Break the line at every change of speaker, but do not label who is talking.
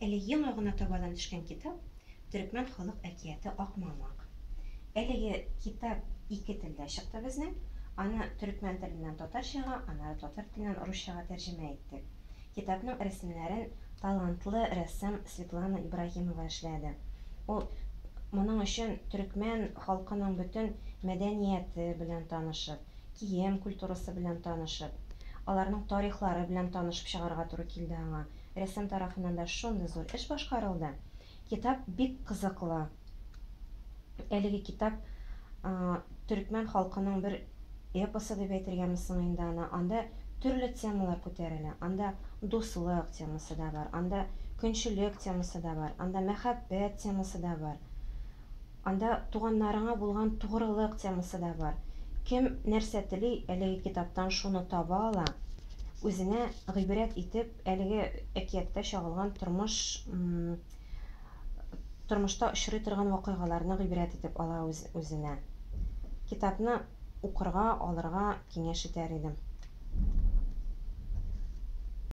Әле яңа гына табадан төшкән китап, Төрекмән халык әкияте Ак мамык. Әлеге китап ике телдә чыкты безнең. Аны төрекмән теленнән татарчага, аннары татар теленнән русчага тәрҗемә иттек. Китапның рәсемнәрен талантлы рәссам Светлана Ибраһимова эшләде. Ул моның өчен төрекмән халкының бөтен мәдәнияте белән танышып, кием культурасы белән танышып, аларның тарихлары белән танышып чыгарга туры килде аңа. Рәссам тарафыннан да шундый зур эш башкарылды. Китап бик кызыклы. Әлеге китап төрекмән халкының бер эпосы дип әйтергәме соң инде аны. Анда төрле темалар күтәрелә. Анда дуслык темасы да бар, анда көнчелек темасы да бар, анда мәхәббәт темасы да бар. Анда туганнарыңа булган тугрылык темасы да бар. Кем нәрсә тели, әлеге китаптан шуны таба ала. Үзенә гыйбрәт итеп, әлеге әкияттә чагылган тормыш, тормышта очрый торган вакыйгаларны гыйбрәт итеп ала үз, үзенә. Китапны укырга, алырга киңәш итәр идем.